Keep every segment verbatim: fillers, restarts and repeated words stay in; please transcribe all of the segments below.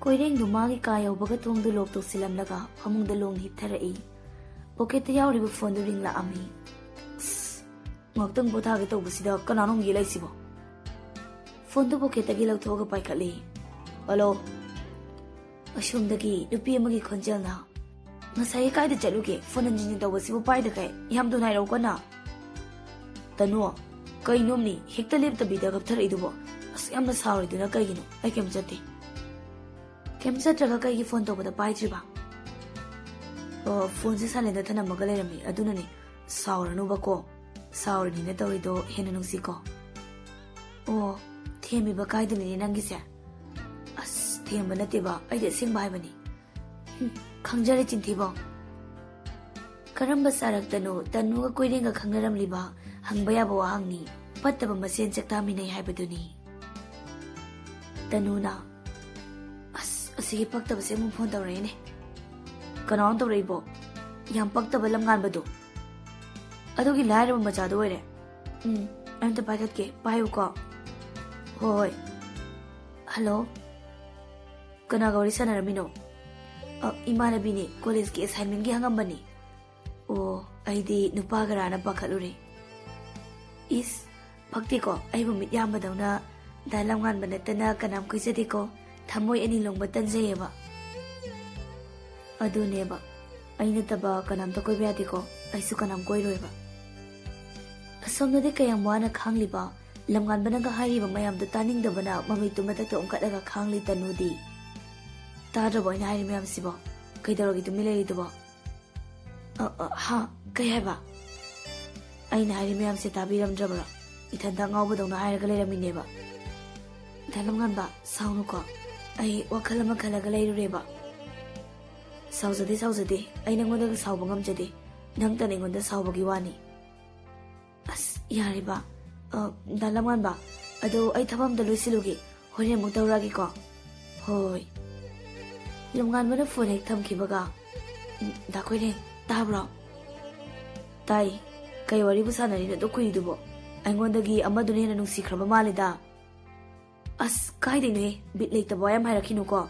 ꯀꯣꯏꯔꯦꯡꯗꯨ ꯃꯥꯒꯤ ꯀꯥ ꯌꯧꯕꯒ ꯊꯣꯡꯗꯨ ꯂꯣꯛ ꯇꯧꯁꯤꯜꯂꯝꯂꯒ ꯐꯃꯨꯡꯗ ꯂꯣꯡꯅ ꯍꯤꯞꯊꯔꯛꯏ꯫ ꯄꯣꯀꯦꯠꯇ ꯌꯥꯎꯔꯤꯕ ꯐꯣꯟꯗꯨ ꯔꯤꯡ ꯂꯥꯛꯑꯝꯃꯤ꯫ ꯑꯁ, ꯉꯥꯛꯇꯪ ꯄꯣꯊꯥꯒꯦ ꯇꯧꯕꯁꯤꯗ ꯀꯅꯥꯅꯣ ꯑꯃꯨꯛ ꯌꯦꯠꯂꯛꯏꯁꯤꯕꯣ? ꯐꯣꯟꯗꯨ ꯄꯣꯀꯦꯠꯇꯒꯤ ꯂꯧꯊꯣꯛꯑꯒ ꯄꯥꯏꯈꯠꯂꯤ꯫ "ꯍꯜꯂꯣ?" ꯑꯁꯣꯝꯗꯒꯤ ꯅꯨꯄꯤ ꯑꯃꯒꯤ ꯈꯣꯟꯖꯦꯜꯅ, "ꯉꯁꯥꯏ ꯀꯥꯏꯗ ꯆꯠꯂꯨꯒꯦ? ꯐꯣꯟ ꯍꯟꯖꯤꯟ ꯍꯟꯖꯤꯟ ꯇꯧꯕꯁꯤꯕꯨ ꯄꯥꯏꯗꯈꯩ꯫ ꯌꯥꯝ ꯊꯨꯅ ꯍꯥꯏꯔꯛꯎ ꯀꯟꯅ꯫" "ꯇꯅꯨ, ꯀꯩꯅꯣꯝꯅꯤ ꯍꯦꯛꯇ ꯂꯦꯞꯇꯕꯤꯗ ꯀꯞꯊꯔꯛꯏꯗꯨꯕꯣ? ꯑꯁ, ꯌꯥꯝꯅ ꯁꯥꯎꯔꯤꯗꯨꯅ ꯀꯩꯒꯤꯅꯣ? ꯑꯩ ꯀꯩꯝ ꯆꯠꯇꯦ꯫" "ꯀꯩꯝ ꯆꯠꯇ꯭ꯔꯒ ꯀꯩꯒꯤ ꯐꯣꯟ ꯇꯧꯕꯗ ꯄꯥꯏꯗ꯭ꯔꯤꯕ?" "ꯑꯣ, ꯐꯣꯟꯁꯦ ꯁꯥꯏꯂꯦꯟꯗ ꯊꯅꯝꯃꯒ ꯂꯩꯔꯝꯃꯤ, ꯑꯗꯨꯅꯅꯦ꯫ ꯁꯥꯎꯔꯅꯨꯕꯀꯣ, ꯁꯥꯎꯔꯤꯅꯤꯅ ꯇꯧꯔꯤꯗꯣ ꯍꯦꯟꯅ ꯅꯨꯡꯁꯤꯀꯣ꯫" "ꯑꯣ, ꯊꯦꯝꯃꯤꯕ ꯀꯥꯏꯗꯨꯅꯤꯅꯦ ꯅꯪꯒꯤꯁꯦ?" "ꯑꯁ, ꯊꯦꯝꯕ ꯅꯠꯇꯦꯕ, ꯑꯩꯗꯤ ꯑꯁꯦꯡꯕ ꯍꯥꯏꯕꯅꯤ꯫" "ꯍꯨꯝ, ꯈꯪꯖꯔꯦ ꯆꯤꯟꯊꯤꯕꯧ꯫ ꯀꯔꯝꯕ ꯆꯥꯔꯛꯇꯅꯣ ꯇꯅꯨꯒ ꯀꯣꯏꯔꯦꯡꯒ ꯈꯪꯅꯔꯝꯂꯤꯕ? ꯍꯪꯕ ꯌꯥꯕ ꯋꯥꯍꯪꯅꯤ꯫ ꯐꯠꯇꯕ ꯃꯁꯦꯟ ꯆꯥꯛꯇꯥꯃꯤꯟꯅꯩ ꯍꯥꯏꯕꯗꯨꯅꯤ꯫" ꯇꯅꯨꯅ, "ꯑꯁ, ꯑꯁꯤꯒꯤ ꯄꯛꯇꯕꯁꯦ ꯑꯃꯨꯛ ꯐꯣꯟ ꯇꯧꯔꯛꯑꯦꯅꯦ꯫ ꯀꯅꯥꯅꯣ ꯇꯧꯔꯛꯏꯕꯣ? ꯌꯥꯝ ꯄꯛꯇꯕ ꯂꯝꯉꯥꯟꯕꯗꯣ꯫ ꯑꯗꯨꯒꯤ ꯂꯥꯏꯔꯕ ꯃꯆꯥꯗꯣ ꯑꯣꯏꯔꯦ꯫ ꯎꯝ, ꯑꯩ ꯑꯝꯇ ꯄꯥꯏꯈꯠꯀꯦ, ꯄꯥꯏꯌꯨꯀꯣ꯫" "ꯍꯣꯏ, ꯍꯣꯏ꯫" "ꯍꯜꯂꯣ? ꯀꯅꯥꯒ ꯋꯥꯔꯤ ꯁꯥꯟꯅꯔꯝꯃꯤꯅꯣ?" "ꯑ, ꯏꯃꯥꯟꯅꯕꯤꯅꯦ, ꯀꯣꯂꯦꯖꯀꯤ ꯑꯦꯁꯥꯏꯟꯃꯦꯟꯒꯤ ꯍꯪꯉꯝꯕꯅꯤ꯫" "ꯑꯣ, ꯑꯩꯗꯤ ꯅꯨꯄꯥꯒꯔꯥꯅ ꯄꯥꯈꯠꯂꯨꯔꯦ꯫" "ꯏꯁ, ꯄꯛꯇꯦꯀꯣ, ꯑꯩꯕꯨ ꯃꯤꯠ ꯌꯥꯝꯕꯗꯧꯅ꯫ ꯗꯥ ꯂꯝꯉꯥꯟꯕ ꯅꯠꯇꯅ ꯀꯅꯥꯝ ꯀꯣꯏꯖꯗꯦꯀꯣ, ꯊꯃꯣꯏ ꯑꯅꯤ ꯂꯣꯡꯕ ꯇꯟꯖꯩꯌꯦꯕ꯫" "ꯑꯗꯨꯅꯦꯕ, ꯑꯩ ꯅꯠꯇꯕ ꯀꯅꯥꯝꯇ ꯀꯣꯏꯕ ꯌꯥꯗꯦꯀꯣ, ꯑꯩꯁꯨ ꯀꯅꯥꯝ ꯀꯣꯏꯔꯣꯏꯕ꯫" ꯑꯁꯣꯝꯗꯗꯤ ꯀꯌꯥꯝ ꯋꯥꯅ ꯈꯥꯡꯂꯤꯕ, ꯂꯝꯉꯥꯟꯕꯅꯒ ꯍꯥꯏꯔꯤꯕ ꯃꯌꯥꯝꯗꯨ ꯇꯥꯅꯤꯡꯗꯕꯅ ꯃꯃꯤꯠꯇꯨ ꯃꯊꯛꯇ ꯑꯣꯟꯈꯠꯂꯒ ꯈꯥꯡꯂꯤ ꯇꯅꯨꯗꯤ꯫ "ꯇꯥꯗ꯭ꯔꯕꯣ ꯑꯩꯅ ꯍꯥꯏꯔꯤ ꯃꯌꯥꯝꯁꯤꯕꯣ? ꯀꯩꯗꯧꯔꯒꯦ ꯇꯨꯃꯤꯟ ꯂꯩꯔꯤꯗꯨꯕꯣ?" "ꯑ, ꯑ, ꯍꯥ? ꯀꯩ ꯍꯥꯏꯕ?" "ꯑꯩꯅ ꯍꯥꯏꯔꯤ ꯃꯌꯥꯝꯁꯦ ꯇꯥꯕꯤꯔꯝꯗ꯭ꯔꯕ꯭ꯔꯣ? ꯏꯊꯟꯇ ꯑꯉꯥꯎꯕꯗꯧꯅ ꯍꯥꯏꯔꯒ ꯂꯩꯔꯝꯃꯤꯅꯦꯕ꯫" "ꯗꯥ ꯂꯝꯉꯥꯟꯕ, ꯁꯥꯎꯅꯨꯀꯣ꯫ ꯑꯩ ꯋꯥꯈꯜ ꯑꯃ ꯈꯜꯂꯒ ꯂꯩꯔꯨꯔꯦꯕ꯫" "ꯁꯥꯎꯖꯗꯦ, ꯁꯥꯎꯖꯗꯦ꯫ ꯑꯩ ꯅꯪꯉꯣꯟꯗꯒ ꯁꯥꯎꯕ ꯉꯝꯖꯗꯦ꯫ ꯅꯪꯇꯅ ꯑꯩꯉꯣꯟꯗ ꯁꯥꯎꯕꯒꯤ ꯋꯥꯅꯤ꯫" "ꯑꯁ, ꯌꯥꯔꯦꯕ꯫ ꯑ, ꯗꯥ ꯂꯝꯉꯥꯟꯕ, ꯑꯗꯣ ꯑꯩ ꯊꯕꯛ ꯑꯝꯇ ꯂꯣꯏꯁꯤꯜꯂꯨꯒꯦ꯫ ꯍꯣꯔꯦꯟ ꯑꯃꯨꯛ ꯇꯧꯔꯛꯑꯒꯦꯀꯣ꯫" "ꯍꯣꯏ꯫" ꯂꯝꯉꯥꯟꯕꯅ ꯐꯣꯟ ꯍꯦꯛ ꯊꯝꯈꯤꯕꯒ, "ꯎꯝ, ꯗꯥ ꯀꯣꯏꯔꯦꯡ, ꯇꯥꯕ꯭ꯔꯣ?" "ꯇꯥꯏ꯫ ꯀꯩ ꯋꯥꯔꯤꯕꯨ ꯁꯥꯟꯅꯔꯤꯅꯣ ꯑꯗꯨꯛ ꯀꯨꯏꯔꯤꯗꯨꯕꯣ? ꯑꯩꯉꯣꯟꯗꯒꯤ ꯑꯃꯗꯨꯅ ꯍꯦꯟꯅ ꯅꯨꯡꯁꯤꯈ꯭ꯔꯕ ꯃꯥꯜꯂꯦꯗ꯫" "ꯑꯁ, ꯀꯥꯏꯗꯩꯅꯣꯍꯦ? ꯕꯤꯠ ꯂꯩꯇꯕ ꯋꯥ ꯌꯥꯝ ꯍꯥꯏꯔꯛꯈꯤꯅꯨꯀꯣ꯫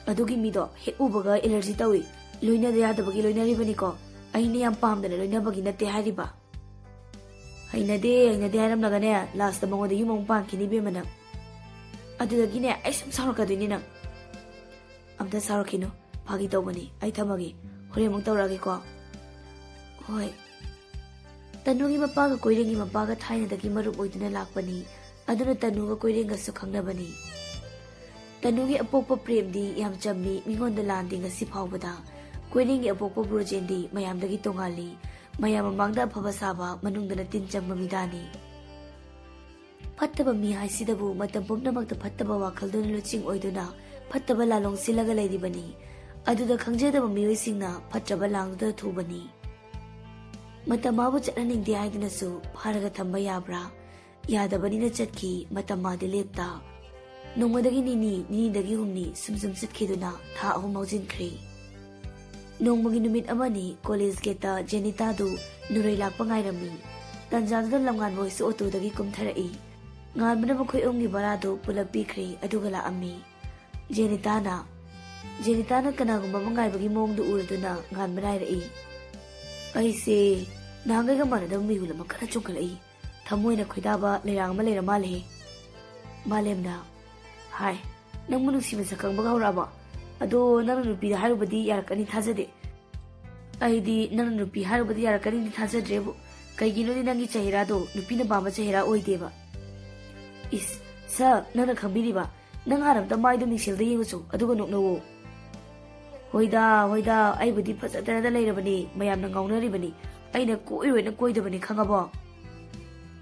ꯑꯗꯨꯒꯤ ꯃꯤꯗꯣ ꯍꯦꯛ ꯎꯕꯒ ꯑꯦꯂꯔꯖꯤ ꯇꯧꯏ꯫ ꯂꯣꯏꯅꯗ ꯌꯥꯗꯕꯒꯤ ꯂꯣꯏꯅꯔꯤꯕꯅꯤꯀꯣ꯫ ꯑꯩꯅ ꯌꯥꯝ ꯄꯥꯝꯗꯅ ꯂꯣꯏꯅꯕꯒꯤ ꯅꯠꯇꯦ ꯍꯥꯏꯔꯤꯕ꯫ ꯍꯩꯅꯗꯦ, ꯍꯩꯅꯗꯦ ꯍꯥꯏꯔꯝꯂꯒꯅꯦ, ꯂꯥꯁꯇ ꯃꯉꯣꯟꯗ ꯌꯨꯝ ꯑꯃꯨꯛ ꯄꯥꯟꯈꯤꯅꯤ ꯏꯕꯦꯝꯃ ꯅꯪ꯫ ꯑꯗꯨꯗꯒꯤꯅꯦ ꯑꯩ ꯁꯨꯝ ꯁꯥꯎꯔꯛꯀꯗꯣꯏꯅꯤ ꯅꯪ꯫ ꯑꯝꯇ ꯁꯥꯎꯔꯛꯈꯤꯅꯨ, ꯐꯥꯒꯤ ꯇꯧꯕꯅꯤ꯫ ꯑꯩ ꯊꯝꯃꯒꯦ, ꯍꯣꯔꯦꯟ ꯑꯃꯨꯛ ꯇꯧꯔꯛꯑꯒꯦꯀꯣ꯫ ꯍꯣꯏ꯫ ꯇꯅꯨꯒꯤ ꯃꯄꯥꯒ ꯀꯣꯏꯔꯦꯡꯒꯤ ꯃꯄꯥꯒ ꯊꯥꯏꯅꯗꯒꯤ ꯃꯔꯨꯞ ꯑꯣꯏꯗꯨꯅ ꯂꯥꯛꯄꯅꯤ꯫ ꯑꯗꯨꯅ ꯇꯅꯨꯒ ꯀꯣꯏꯔꯦꯡꯒꯁꯨ ꯈꯪꯅꯕꯅꯤ꯫ ꯇꯅꯨꯒꯤ ꯑꯄꯣꯛꯄ ꯄ꯭ꯔꯦꯝꯗꯤ ꯌꯥꯝ ꯆꯝꯃꯤ, ꯃꯤꯉꯣꯟꯗ ꯂꯥꯟꯗꯦ ꯉꯁꯤ ꯐꯥꯎꯕꯗ꯫ ꯀꯣꯏꯔꯦꯡꯒꯤ ꯑꯄꯣꯛꯄ ꯕ꯭ꯔꯣꯖꯦꯟꯗꯤ ꯃꯌꯥꯝꯗꯒꯤ ꯇꯣꯉꯥꯜꯂꯤ꯫ ꯃꯌꯥꯝ ꯃꯃꯥꯡꯗ ꯑꯐꯕ ꯁꯥꯕ, ꯃꯅꯨꯡꯗꯅ ꯇꯤꯟ ꯆꯪꯕ ꯃꯤꯗꯥꯅꯤ꯫ ꯐꯠꯇꯕ ꯃꯤ ꯍꯥꯏꯁꯤꯗꯕꯨ ꯃꯇꯝ ꯄꯨꯝꯅꯃꯛꯇ ꯐꯠꯇꯕ ꯋꯥꯈꯜꯗꯨꯅ ꯂꯨꯆꯤꯡ ꯑꯣꯏꯗꯨꯅ ꯐꯠꯇꯕ ꯂꯥꯂꯣꯡ ꯁꯤꯜꯂꯒ ꯂꯩꯔꯤꯕꯅꯤ꯫ ꯑꯗꯨꯗ ꯈꯪꯖꯗꯕ ꯃꯤꯑꯣꯏꯁꯤꯡꯅ ꯐꯠꯇ꯭ꯔꯕ ꯂꯥꯡꯗꯨꯗ ꯊꯨꯕꯅꯤ꯫ ꯃꯇꯝ ꯃꯥꯕꯨ ꯆꯠꯍꯟꯅꯤꯡꯗꯦ ꯍꯥꯏꯗꯨꯅꯁꯨ ꯐꯥꯔꯒ ꯊꯝꯕ ꯌꯥꯕ꯭ꯔꯥ? ꯌꯥꯗꯕꯅꯤꯅ ꯆꯠꯈꯤ꯫ ꯃꯇꯝ ꯃꯥꯗꯤ ꯂꯦꯞꯇ꯫ ꯅꯣꯡꯃꯗꯒꯤ ꯅꯤꯅꯤ, ꯅꯤꯅꯤꯗꯒꯤ ꯍꯨꯝꯅꯤ ꯁꯨꯝ ꯁꯨꯝ ꯆꯠꯈꯤꯗꯨꯅ ꯊꯥ ꯑꯍꯨꯝ ꯍꯧꯖꯤꯟꯈ꯭ꯔꯦ꯫ ꯅꯣꯡꯃꯒꯤ ꯅꯨꯃꯤꯠ ꯑꯃꯅꯤ ꯀꯣꯂꯦꯖ ꯒꯦꯠꯇ ꯖꯦꯅꯤꯇꯥꯗꯨ ꯅꯨꯔꯩ ꯂꯥꯛꯄ ꯉꯥꯏꯔꯝꯃꯤ꯫ ꯇꯟꯖꯥꯗꯨꯗ ꯂꯝꯉꯥꯟꯕ ꯍꯣꯏꯁꯨ ꯑꯣꯇꯣꯗꯒꯤ ꯀꯨꯝꯊꯔꯛꯏ꯫ ꯉꯥꯟꯕꯅ ꯃꯈꯣꯏ ꯑꯍꯨꯝꯒꯤ ꯚꯔꯥꯗꯨ ꯄꯨꯂꯞ ꯄꯤꯈ꯭ꯔꯦ, ꯑꯗꯨꯒ ꯂꯥꯛꯑꯝꯃꯤ꯫ ꯖꯦꯅꯤꯇꯥꯅ, ꯖꯦꯅꯤꯇꯥꯅ ꯀꯅꯥꯒꯨꯝꯕ ꯑꯃ ꯉꯥꯏꯕꯒꯤ ꯃꯑꯣꯡꯗꯨ ꯎꯔꯗꯨꯅ ꯉꯥꯟꯕꯅ ꯍꯥꯏꯔꯛꯏ, "ꯑꯩꯁꯦ ꯅꯍꯥꯟꯈꯩꯒ ꯃꯥꯟꯅꯗꯕ ꯃꯤꯍꯨꯜ ꯑꯃ ꯀꯟꯅ ꯆꯣꯡꯈꯠꯂꯛꯏ꯫ ꯊꯃꯣꯏꯅ ꯈꯣꯏꯗꯥꯕ ꯂꯩꯔꯥꯡ ꯑꯃ ꯂꯩꯔ ꯃꯥꯜꯂꯦ꯫" ꯃꯥꯂꯦꯝꯅ, "ꯍꯥꯏ, ꯅꯪꯕꯨ ꯅꯨꯡꯁꯤ ꯃꯁꯛ ꯈꯪꯕꯒ ꯍꯧꯔꯛꯑꯕꯣ? ꯑꯗꯣ ꯅꯪꯅ ꯅꯨꯄꯤꯗ ꯍꯥꯏꯔꯨꯕꯗꯤ ꯌꯥꯔꯛꯀꯅꯤ ꯊꯥꯖꯗꯦ꯫ ꯑꯩꯗꯤ ꯅꯪꯅ ꯅꯨꯄꯤ ꯍꯥꯏꯔꯨꯕꯗꯤ ꯌꯥꯔꯛꯀꯅꯤꯗꯤ ꯊꯥꯖꯗ꯭ꯔꯦꯕꯨ꯫ ꯀꯩꯒꯤꯅꯣꯗꯤ ꯅꯪꯒꯤ ꯆꯦꯍꯔꯥꯗꯣ ꯅꯨꯄꯤꯅ ꯄꯥꯝꯕ ꯆꯦꯍꯔꯥ ꯑꯣꯏꯗꯦꯕ꯫" "ꯏꯁ, ꯁꯛ ꯅꯪꯅ ꯈꯪꯕꯤꯔꯤꯕ? ꯅꯪ ꯍꯥꯟꯅ ꯑꯝꯇ ꯃꯥꯏꯗꯣ ꯃꯤꯡꯁꯦꯜꯗ ꯌꯦꯡꯉꯨꯆꯣ, ꯑꯗꯨꯒ ꯅꯣꯛꯅꯧꯋꯣ꯫" "ꯍꯣꯏꯗ, ꯍꯣꯏꯗ, ꯑꯩꯕꯨꯗꯤ ꯐꯖꯗꯅꯗ ꯂꯩꯔꯕꯅꯤ, ꯃꯌꯥꯝꯅ ꯉꯥꯎꯅꯔꯤꯕꯅꯤ꯫ ꯑꯩꯅ ꯀꯣꯏꯔꯣꯏꯅ ꯀꯣꯏꯗꯕꯅꯤ, ꯈꯪꯉꯕꯣ?"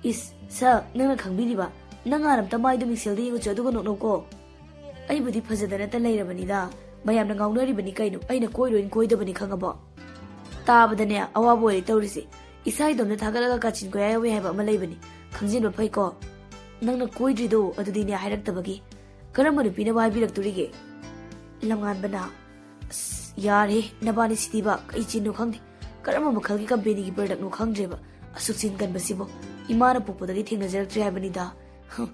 "ꯏꯁ, ꯁꯛ ꯅꯪꯅ ꯈꯪꯕꯤꯔꯤꯕ? ꯅꯪ ꯍꯥꯟꯅ ꯑꯝꯇ ꯃꯥꯏꯗꯣ ꯃꯤꯡꯁꯦꯜꯗ ꯌꯦꯡꯉꯨꯆꯣ, ꯑꯗꯨꯒ ꯅꯣꯛꯅꯧꯀꯣ꯫" "ꯑꯩꯕꯨꯗꯤ ꯐꯖꯗꯅꯇ ꯂꯩꯔꯕꯅꯤꯗ, ꯃꯌꯥꯝꯅ ꯉꯥꯎꯅꯔꯤꯕꯅꯤ ꯀꯩꯅꯣ, ꯑꯩꯅ ꯀꯣꯏꯔꯣꯏꯅ ꯀꯣꯏꯗꯕꯅꯤ, ꯈꯪꯉꯕꯣ?" ꯇꯥꯕꯗꯅꯦ ꯑꯋꯥꯕ ꯑꯣꯏꯔꯦ ꯇꯧꯔꯤꯁꯦ꯫ ꯏꯁꯥ ꯏꯇꯣꯝꯇ ꯊꯥꯒꯠꯂꯒ ꯀꯥꯆꯤꯟ ꯀꯣꯌꯥ ꯌꯥꯎꯋꯦ ꯍꯥꯏꯕ ꯑꯃ ꯂꯩꯕꯅꯤ, ꯈꯪꯖꯤꯟꯕ ꯐꯩꯀꯣ꯫ ꯅꯪꯅ ꯀꯣꯏꯗ꯭ꯔꯤꯗꯣ ꯑꯗꯨꯗꯤꯅꯦ ꯍꯥꯏꯔꯛꯇꯕꯒꯤ꯫ ꯀꯔꯝꯕ ꯅꯨꯄꯤꯅꯕꯨ ꯍꯥꯏꯕꯤꯔꯛꯇꯣꯔꯤꯒꯦ? ꯂꯝꯉꯥꯟꯕꯅ, "ꯑꯁ, ꯌꯥꯔꯦ, ꯅꯕꯥꯅꯤ ꯁꯤꯗꯤꯕ ꯀꯩ ꯆꯤꯟꯅꯣ ꯈꯪꯗꯦ꯫ ꯀꯔꯝꯕ ꯃꯈꯜꯒꯤ ꯀꯝꯄꯦꯅꯤꯒꯤ ꯄ꯭ꯔꯗꯛꯅꯣ ꯈꯪꯗ꯭ꯔꯦꯕ꯫ ꯑꯁꯨꯛ ꯆꯤꯟ ꯀꯟꯕꯁꯤꯕꯨ ꯏꯃꯥꯅ ꯄꯣꯛꯄꯗꯒꯤ ꯊꯦꯡꯅꯖꯔꯛꯇ꯭ꯔꯦ ꯍꯥꯏꯕꯅꯤꯗ꯫ ꯍꯨꯝ,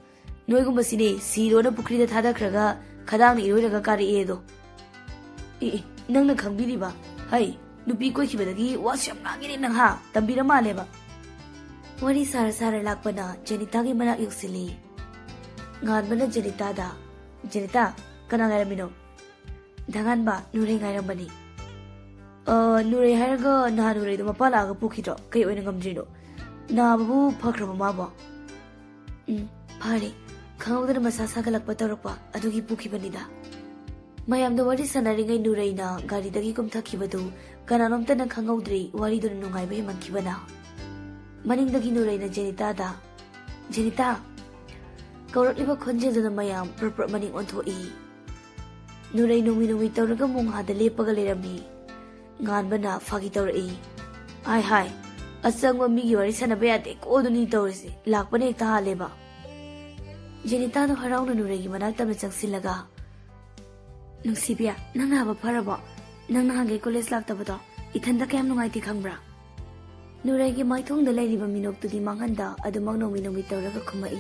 ꯅꯣꯏꯒꯨꯝꯕꯁꯤꯅꯦ ꯁꯤꯔꯣꯅ ꯄꯨꯈ꯭ꯔꯤꯗ ꯊꯥꯗꯈ꯭ꯔꯒ ꯈꯗꯥꯡꯅ ꯏꯔꯣꯏꯔꯒ ꯀꯥꯔꯛꯑꯦꯗꯣ꯫ ꯑꯦ, ꯑꯦ, ꯅꯪꯅ ꯈꯪꯕꯤꯔꯤꯕ? ꯍꯩ, ꯅꯨꯄꯤ ꯀꯣꯏꯈꯤꯕꯗꯒꯤ ꯋꯥꯁꯨ ꯌꯥꯝ ꯉꯥꯡꯉꯤꯅꯦ ꯅꯪ, ꯍꯥ? ꯇꯝꯕꯤꯔ ꯃꯥꯜꯂꯦꯕ꯫ ꯋꯥꯔꯤ ꯁꯥꯔ ꯁꯥꯔ ꯂꯥꯛꯄꯅ ꯖꯦꯅꯤꯇꯥꯒꯤ ꯃꯅꯥꯛ ꯌꯧꯁꯤꯜꯂꯤ꯫ ꯉꯥꯟꯕꯅ ꯖꯦꯅꯤꯇꯥꯗ, "ꯖꯦꯅꯤꯇꯥ, ꯀꯅꯥ ꯉꯥꯏꯔꯝꯃꯤꯅꯣ?" "ꯗꯥ ꯉꯥꯟꯕ, ꯅꯨꯔꯩ ꯉꯥꯏꯔꯝꯕꯅꯤ꯫" "ꯑ, ꯅꯨꯔꯩ ꯍꯥꯏꯔꯒ ꯅꯍꯥꯟ ꯅꯨꯔꯩꯗꯣ ꯃꯄꯥ ꯂꯥꯛꯑꯒ ꯄꯨꯈꯤꯗ꯭ꯔꯣ? ꯀꯩ ꯑꯣꯏꯅ ꯉꯝꯗ꯭ꯔꯤꯅꯣ? ꯅꯥꯕꯕꯨ ꯐꯈ꯭ꯔꯕ ꯃꯥꯕꯣ?" "ꯎꯝ, ꯐꯔꯦ꯫ ꯈꯪꯍꯧꯗꯅ ꯃꯁꯥ ꯁꯥꯒꯠꯂꯛꯄ ꯇꯧꯔꯛꯄ ꯑꯗꯨꯒꯤ ꯄꯨꯈꯤꯕꯅꯤꯗ꯫" ꯃꯌꯥꯝꯗꯣ ꯋꯥꯔꯤ ꯁꯥꯟꯅꯔꯤꯉꯩ ꯅꯨꯔꯩꯅ ꯒꯥꯔꯤꯗꯒꯤ ꯀꯨꯝꯊꯈꯤꯕꯗꯨ ꯀꯅꯥꯅꯣꯝꯇꯅ ꯈꯪꯍꯧꯗ꯭ꯔꯤ, ꯋꯥꯔꯤꯗꯨꯅ ꯅꯨꯡꯉꯥꯏꯕ ꯍꯦꯟꯃꯟꯈꯤꯕꯅ꯫ ꯃꯅꯤꯡꯗꯒꯤ ꯅꯨꯔꯩꯅ ꯖꯦꯅꯤꯇꯥꯗ, "ꯖꯦꯅꯤꯇꯥ!" ꯀꯧꯔꯛꯂꯤꯕ ꯈꯣꯟꯖꯦꯜꯗꯨꯅ ꯃꯌꯥꯝ ꯄ꯭ꯔꯞ ꯄ꯭ꯔꯞ ꯃꯅꯤꯡ ꯑꯣꯟꯊꯣꯛꯏ꯫ ꯅꯨꯔꯩ ꯅꯣꯡꯃꯤ ꯅꯣꯡꯃꯤ ꯇꯧꯔꯒ ꯃꯣꯡꯍꯥꯗ ꯂꯦꯞꯄꯒ ꯂꯩꯔꯝꯃꯤ꯫ ꯉꯥꯟꯕꯅ ꯐꯥꯒꯤ ꯇꯧꯔꯛꯏ, "ꯍꯥꯏ ꯍꯥꯏ, ꯑꯆꯪꯕ ꯃꯤꯒꯤ ꯋꯥꯔꯤ ꯁꯥꯟꯅꯕ ꯌꯥꯗꯦ ꯀꯣ, ꯑꯗꯨꯅꯤ ꯇꯧꯔꯤꯁꯦ, ꯂꯥꯛꯄꯅ ꯍꯦꯛꯇ ꯍꯥꯜꯂꯦꯕ꯫" ꯖꯦꯅꯤꯇꯥꯗꯣ ꯍꯔꯥꯎꯅ ꯅꯨꯔꯩꯒꯤ ꯃꯅꯥꯛ ꯇꯞꯅ ꯆꯪꯁꯤꯜꯂꯒ, "ꯅꯨꯡꯁꯤꯕꯤ, ꯅꯪ ꯅꯥꯕ ꯐꯔꯕꯣ? ꯅꯪ ꯅꯍꯥꯟꯒꯩ ꯀꯣꯂꯦꯖ ꯂꯥꯛꯇꯕꯗꯣ ꯏꯊꯟꯗ ꯀꯌꯥꯝ ꯅꯨꯡꯉꯥꯏꯇꯦ ꯈꯪꯕ꯭ꯔꯥ?" ꯅꯨꯔꯩꯒꯤ ꯃꯥꯏꯊꯣꯡꯗ ꯂꯩꯔꯤꯕ ꯃꯤꯅꯣꯛꯇꯨꯗꯤ ꯃꯥꯡꯍꯟꯗ ꯑꯗꯨꯃꯛ ꯅꯣꯡꯃꯤ ꯅꯣꯡꯃꯤ ꯇꯧꯔꯒ ꯈꯨꯝꯃꯛꯏ,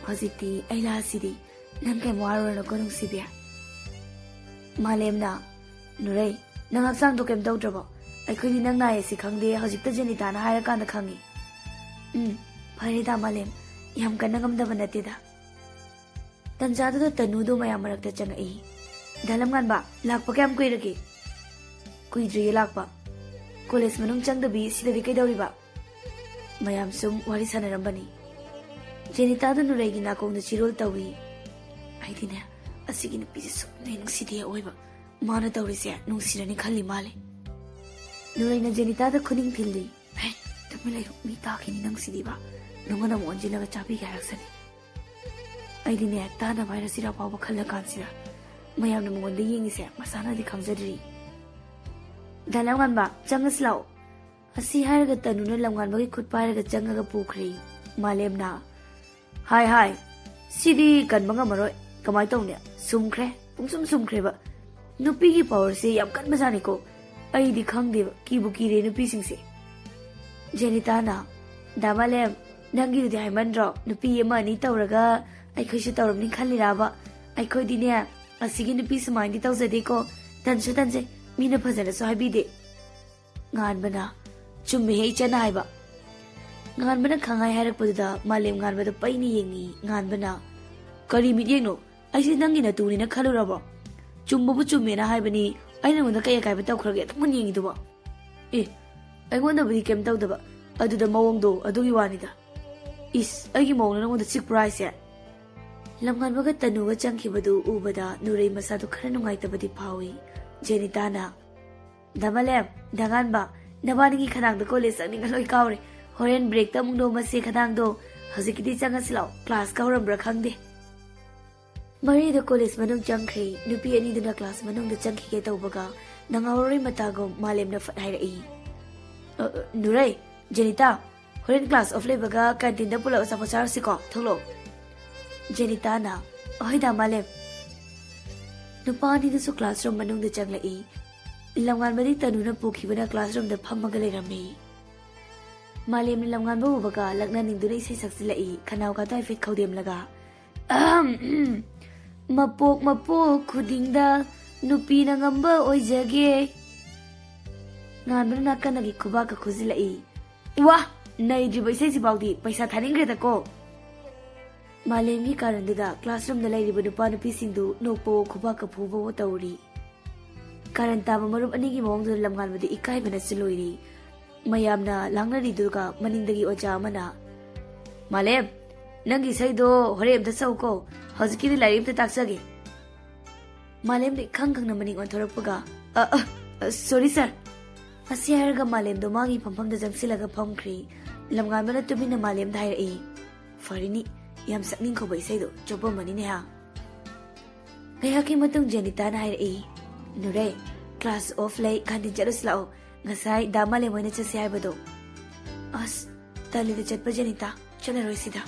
"ꯍꯧꯖꯤꯛꯇꯤ ꯑꯩ ꯂꯥꯛꯑꯁꯤꯗꯤ, ꯅꯪ ꯀꯩꯝ ꯋꯥꯔꯨꯔꯅꯨꯀꯣ ꯅꯨꯡꯁꯤꯕꯤ꯫" ꯃꯥꯂꯦꯝꯅ, "ꯅꯨꯔꯩ, ꯅꯪ ꯍꯛꯆꯥꯡꯗꯣ ꯀꯩꯝ ꯇꯧꯗ꯭ꯔꯕꯣ? ꯑꯩꯈꯣꯏꯗꯤ ꯅꯪ ꯅꯥꯏ ꯑꯁꯤ ꯈꯪꯗꯦ, ꯍꯧꯖꯤꯛꯇ ꯖꯦꯅꯤꯇꯥꯅ ꯍꯥꯏꯔꯀꯥꯟꯗ ꯈꯪꯉꯤ꯫" "ꯎꯝ, ꯐꯔꯦꯗ ꯃꯥꯂꯦꯝ, ꯌꯥꯝ ꯀꯟꯅ ꯉꯝꯗꯕ ꯅꯠꯇꯦꯗ꯫" ꯇꯟꯖꯥꯗꯨꯗ ꯇꯅꯨꯗꯣ ꯃꯌꯥꯝ ꯃꯔꯛꯇ ꯆꯪꯉꯛꯏ꯫ "ꯗꯥ ꯂꯝꯉꯥꯟꯕ, ꯂꯥꯛꯄ ꯀꯌꯥꯝ ꯀꯨꯏꯔꯒꯦ?" "ꯀꯨꯏꯗ꯭ꯔꯤꯌꯦ ꯂꯥꯛꯄ꯫ ꯀꯣꯂꯦꯖ ꯃꯅꯨꯡ ꯆꯪꯗꯕꯤ ꯁꯤꯗꯗꯤ ꯀꯩꯗꯧꯔꯤꯕ?" ꯃꯌꯥꯝ ꯁꯨꯝ ꯋꯥꯔꯤ ꯁꯥꯟꯅꯔꯝꯕꯅꯤ꯫ ꯖꯦꯅꯤꯇꯥꯗ ꯅꯨꯔꯩꯒꯤ ꯅꯥꯀꯣꯡꯗ ꯆꯤꯔꯣꯜ ꯇꯧꯏ꯫ "ꯑꯩꯗꯤꯅꯦ, ꯑꯁꯤꯒꯤ ꯅꯨꯄꯤꯁꯦ ꯁꯨꯛꯅꯨꯡ ꯅꯨꯡꯁꯤꯗꯦ ꯑꯑꯣꯏꯕ꯫ ꯃꯥꯅ ꯇꯧꯔꯤꯁꯦ ꯅꯨꯡꯁꯤꯔꯅꯤ ꯈꯜꯂꯤ ꯃꯥꯜꯂꯦ꯫" ꯅꯨꯔꯩꯅ ꯖꯦꯅꯤꯇꯥꯗ ꯈꯨꯅꯤꯡ ꯊꯤꯜꯂꯤ꯫ "ꯍꯦ, ꯇꯨꯃꯤꯟ ꯂꯩꯌꯨ, ꯃꯤ ꯇꯥꯈꯤꯅꯤ ꯅꯪ ꯁꯤꯗꯤꯕ꯫ ꯅꯉꯣꯟꯗ ꯑꯃꯨꯛ ꯑꯣꯟꯁꯤꯜꯂꯒ ꯆꯥꯕꯤꯒꯦ ꯍꯥꯏꯔꯛꯁꯅꯤ꯫" ꯑꯩꯗꯤꯅꯦ, ꯇꯥꯅꯕ ꯍꯥꯏꯔ ꯁꯤꯔꯥ ꯐꯥꯎꯕ ꯈꯜꯂ ꯀꯥꯟꯁꯤꯗ ꯃꯌꯥꯝꯅ ꯃꯉꯣꯟꯗ ꯌꯦꯡꯉꯤꯁꯦ ꯃꯁꯥꯅꯗꯤ ꯈꯪꯖꯗ꯭ꯔꯤ꯫ "ꯗꯥ ꯂꯝꯉꯥꯟꯕ, ꯆꯪꯉꯁꯤ ꯂꯥꯛꯑꯣ꯫" ꯑꯁꯤ ꯍꯥꯏꯔꯒ ꯇꯅꯨꯅ ꯂꯝꯉꯥꯟꯕꯒꯤ ꯈꯨꯠ ꯄꯥꯏꯔꯒ ꯆꯪꯉꯒ ꯄꯨꯈ꯭ꯔꯦ꯫ ꯃꯥꯂꯦꯝꯅ, "ꯍꯥꯏ ꯍꯥꯏ, ꯁꯤꯗꯤ ꯀꯟꯕ ꯉꯝꯃꯔꯣꯏ꯫ ꯀꯃꯥꯏ ꯇꯧꯅꯤ? ꯁꯨꯝꯈ꯭ꯔꯦ, ꯄꯨꯡꯁꯨꯝ ꯁꯨꯝꯈ꯭ꯔꯦꯕ꯫ ꯅꯨꯄꯤꯒꯤ ꯄꯋꯥꯔꯁꯦ ꯌꯥꯝ ꯀꯟꯕꯖꯥꯠꯅꯤꯀꯣ꯫ ꯑꯩꯗꯤ ꯈꯪꯗꯦꯕ, ꯀꯤꯕꯨ ꯀꯤꯔꯦ ꯅꯨꯄꯤꯁꯤꯡꯁꯦ꯫" ꯖꯦꯅꯤꯇꯥꯅ, "ꯗꯥ ꯃꯥꯂꯦꯝ, ꯅꯪꯒꯤꯗꯨꯗꯤ ꯍꯥꯏꯃꯟꯗ꯭ꯔꯣ? ꯅꯨꯄꯤ ꯑꯃ ꯑꯅꯤ ꯇꯧꯔꯒ ꯑꯩꯈꯣꯏꯁꯨ ꯇꯧꯔꯝꯅꯤ ꯈꯜꯂꯤꯔꯥꯕ? ꯑꯩꯈꯣꯏꯗꯤꯅꯦ, "ꯑꯁꯤꯒꯤ ꯅꯨꯄꯤ ꯁꯨꯃꯥꯏꯅꯗꯤ ꯇꯧꯖꯗꯦꯀꯣ, ꯇꯟꯁꯨ ꯇꯟꯖꯩ, ꯃꯤꯅ ꯐꯖꯅꯁꯨ ꯍꯥꯏꯕꯤꯗꯦ"꯫ ꯉꯥꯟꯕꯅ, "ꯆꯨꯝꯃꯦꯍꯦ ꯏꯆꯟꯅ ꯍꯥꯏꯕ"꯫ ꯉꯥꯟꯕꯅ ꯈꯪꯍꯥꯏ ꯍꯥꯏꯔꯛꯄꯗꯨꯗ ꯃꯥꯂꯦꯝ ꯉꯥꯟꯕꯗ ꯄꯩꯅ ꯌꯦꯡꯉꯤ꯫ ꯉꯥꯟꯕꯅ, "ꯀꯔꯤ ꯃꯤꯠꯌꯦꯡꯅꯣ? ꯑꯩꯁꯦ ꯅꯪꯒꯤ ꯅꯇꯨꯅꯤꯅ ꯈꯜꯂꯨꯔꯕꯣ? ꯆꯨꯝꯕꯕꯨ ꯆꯨꯝꯃꯦꯅ ꯍꯥꯏꯕꯅꯤ, ꯑꯩ ꯅꯉꯣꯟꯗ ꯀꯩ ꯑꯀꯥꯏꯕ ꯇꯧꯈ꯭ꯔꯒꯦ ꯑꯗꯨꯝ ꯌꯦꯡꯉꯤꯗꯨꯕꯣ? ꯑꯦ, ꯑꯩꯉꯣꯟꯗꯕꯨꯗꯤ ꯀꯩꯝ ꯇꯧꯗꯕ, ꯑꯗꯨꯗ ꯃꯑꯣꯡꯗꯣ ꯑꯗꯨꯒꯤ ꯋꯥꯅꯤꯗ"꯫ "ꯏꯁ, ꯑꯩꯒꯤ ꯃꯑꯣꯡꯗ ꯅꯉꯣꯟꯗ ꯆꯤꯛꯄ꯭ꯔꯥ ꯍꯥꯏꯁꯦ?" ꯂꯝꯉꯥꯟꯕꯒ ꯇꯅꯨꯒ ꯆꯪꯈꯤꯕꯗꯨ ꯎꯕꯗ ꯅꯨꯔꯩ ꯃꯁꯥꯗꯨ ꯈꯔ ꯅꯨꯡꯉꯥꯏꯇꯕꯗꯤ ꯐꯥꯎꯏ꯫ ꯖꯦꯅꯤꯇꯥꯅ, "ꯗꯥ ꯃꯥꯂꯦꯝ, ꯗꯥ ꯉꯥꯟꯕ, ꯅꯕꯥꯅꯤꯒꯤ ꯈꯗꯥꯡꯗ ꯀꯣꯂꯦꯖ ꯆꯪꯅꯤꯡꯉ ꯂꯣꯏ ꯀꯥꯎꯔꯦ꯫ ꯍꯣꯔꯦꯟ ꯕ꯭ꯔꯦꯛꯇ ꯑꯃꯨꯛ ꯅꯣꯝꯃꯁꯦ ꯈꯗꯥꯡꯗꯣ꯫ ꯍꯧꯖꯤꯛꯀꯤꯗꯤ ꯆꯪꯉꯁꯤ ꯂꯥꯛꯑꯣ, ꯀ꯭ꯂꯥꯁꯀ ꯍꯧꯔꯝꯕ꯭ꯔꯥ ꯈꯪꯗꯦ"꯫ ꯃꯔꯤꯗ ꯀꯣꯂꯦꯖ ꯃꯅꯨꯡ ꯆꯪꯈ꯭ꯔꯦ꯫ ꯅꯨꯄꯤ ꯑꯅꯤꯗꯨꯅ ꯀ꯭ꯂꯥꯁ ꯃꯅꯨꯡꯗ ꯆꯪꯈꯤꯒꯦ ꯇꯧꯕꯒ ꯅꯪꯍꯧꯔꯣꯏ ꯃꯇꯥꯒꯨꯝ ꯃꯥꯂꯦꯝꯅ ꯐꯠ ꯍꯥꯏꯔꯛꯏ꯫ "ꯑ, ꯑ, ꯅꯨꯔꯩ, ꯖꯦꯅꯤꯇꯥ, ꯍꯣꯔꯦꯟ ꯀ꯭ꯂꯥꯁ ꯑꯣꯐ ꯂꯩꯕꯒ ꯀꯦꯟꯇꯤꯟꯗ ꯄꯨꯂꯞ ꯑꯆꯥꯄꯣꯠ ꯆꯥꯔꯨꯁꯤꯀꯣ, ꯊꯣꯛꯂꯛꯑꯣ"꯫ ꯖꯦꯅꯤꯇꯥꯅ, "ꯍꯣꯏ ꯗꯥ ꯃꯥꯂꯦꯝ"꯫ ꯅꯨꯄꯥ ꯑꯅꯤꯗꯨꯁꯨ ꯀ꯭ꯂꯥꯁꯔꯨꯝ ꯃꯅꯨꯡꯗ ꯆꯪꯂꯛꯏ꯫ ꯂꯝꯉꯥꯟꯕꯗꯤ ꯇꯅꯨꯅ ꯄꯨꯈꯤꯕꯅ ꯀ꯭ꯂꯥꯁꯔꯨꯝꯗ ꯐꯝꯃꯒ ꯂꯩꯔꯝꯃꯤ꯫ ꯃꯥꯂꯦꯝꯅ ꯂꯝꯉꯥꯟꯕ ꯎꯕꯒ ꯂꯛꯅꯅꯤꯡꯗꯨꯅ ꯏꯁꯩ ꯁꯛꯆꯤꯜꯂꯛꯏ, ꯈꯅꯥꯎ ꯀꯥꯇꯣ ꯍꯥꯏꯐꯦꯠ ꯈꯧꯗꯦꯝꯂꯒ꯫ "ꯑꯍꯝ, ꯎꯝ꯫ ꯃꯄꯣꯛ ꯃꯄꯣꯛ ꯈꯨꯗꯤꯡꯗ ꯅꯨꯄꯤꯅ ꯉꯝꯕ ꯑꯣꯏꯖꯒꯦ"꯫ ꯉꯥꯟꯕꯅ ꯅꯥꯀꯟꯗꯒꯤ ꯈꯨꯕꯥꯛꯀ ꯈꯨꯖꯤꯜꯂꯛꯏ꯫ "ꯋꯥ! ꯅꯩꯗ꯭ꯔꯤꯕ ꯏꯁꯩꯁꯤꯐꯥꯎꯗꯤ ꯄꯩꯁꯥ ꯊꯥꯅꯤꯡꯈ꯭ꯔꯦꯗꯀꯣ"꯫ ꯃꯥꯂꯦꯝꯒꯤ ꯀꯥꯔꯟꯗꯨꯗ ꯀ꯭ꯂꯥꯁꯔꯨꯝꯗ ꯂꯩꯔꯤꯕ ꯅꯨꯄꯥ ꯅꯨꯄꯤꯁꯤꯡꯗꯨ ꯅꯣꯛꯄꯋꯣ ꯈꯨꯕꯥꯛꯀ ꯐꯨꯕꯋꯣ ꯇꯧꯔꯤ꯫ ꯀꯥꯔꯟ ꯇꯥꯕ ꯃꯔꯨꯞ ꯑꯅꯤꯒꯤ ꯃꯑꯣꯡꯗꯨꯗ ꯂꯝꯉꯥꯟꯕꯗꯤ ꯏꯀꯥꯏꯕꯅꯁꯨ ꯂꯣꯏꯔꯤ꯫ ꯃꯌꯥꯝꯅ ꯂꯥꯡꯅꯔꯤꯗꯨꯒ ꯃꯅꯤꯡꯗꯒꯤ ꯑꯣꯖꯥ ꯑꯃꯅ, "ꯃꯥꯂꯦꯝ, ꯅꯪꯒꯤ ꯏꯁꯩꯗꯣ ꯍꯣꯔꯦꯟ ꯑꯝꯇ ꯁꯛꯎꯀꯣ, ꯍꯧꯖꯤꯛꯀꯤꯗꯤ ꯂꯥꯏꯔꯤꯛ ꯑꯝꯇ ꯇꯥꯛꯆꯒꯦ"꯫ ꯃꯥꯂꯦꯝꯗ ꯏꯈꯪ ꯈꯪꯅ ꯃꯅꯤꯡ ꯑꯣꯟꯊꯣꯔꯛꯄꯒ, "ꯑ, ꯑ, ꯑ, ꯁꯣꯔꯤ ꯁꯥꯔ"꯫ ꯑꯁꯤ ꯍꯥꯏꯔꯒ ꯃꯥꯂꯦꯝꯗꯣ ꯃꯥꯒꯤ ꯐꯝꯐꯝꯗ ꯆꯪꯁꯤꯜꯂꯒ ꯐꯝꯈ꯭ꯔꯦ꯫ ꯂꯝꯉꯥꯟꯕꯅ ꯇꯨꯃꯤꯟꯅ ꯃꯥꯂꯦꯝꯗ ꯍꯥꯏꯔꯛꯏ, "ꯐꯔꯤꯅꯤ, ꯌꯥꯝ ꯁꯛꯅꯤꯡꯍꯧꯕ ꯏꯁꯩꯗꯣ ꯆꯣꯞꯄꯝꯃꯅꯤꯅꯦ ꯍꯥ"꯫ ꯉꯥꯏꯍꯥꯛꯀꯤ ꯃꯇꯨꯡ ꯖꯦꯅꯤꯇꯥꯅ ꯍꯥꯏꯔꯛꯏ, "ꯅꯨꯔꯩ, ꯀ꯭ꯂꯥꯁ ꯑꯣꯐ ꯂꯩ, ꯀꯥꯟꯇꯤꯟ ꯆꯠꯂꯨꯁꯤ ꯂꯥꯛꯑꯣ, ꯉꯁꯥꯏ ꯗꯥ ꯃꯥꯂꯦꯝ ꯍꯣꯏꯅ ꯆꯠꯁꯦ ꯍꯥꯏꯕꯗꯣ"꯫ "ꯑꯁ, ꯇꯜꯂꯤꯗ ꯆꯠꯄ ꯖꯦꯅꯤꯇꯥ, ꯆꯠꯂꯔꯣꯏꯁꯤꯗ"꯫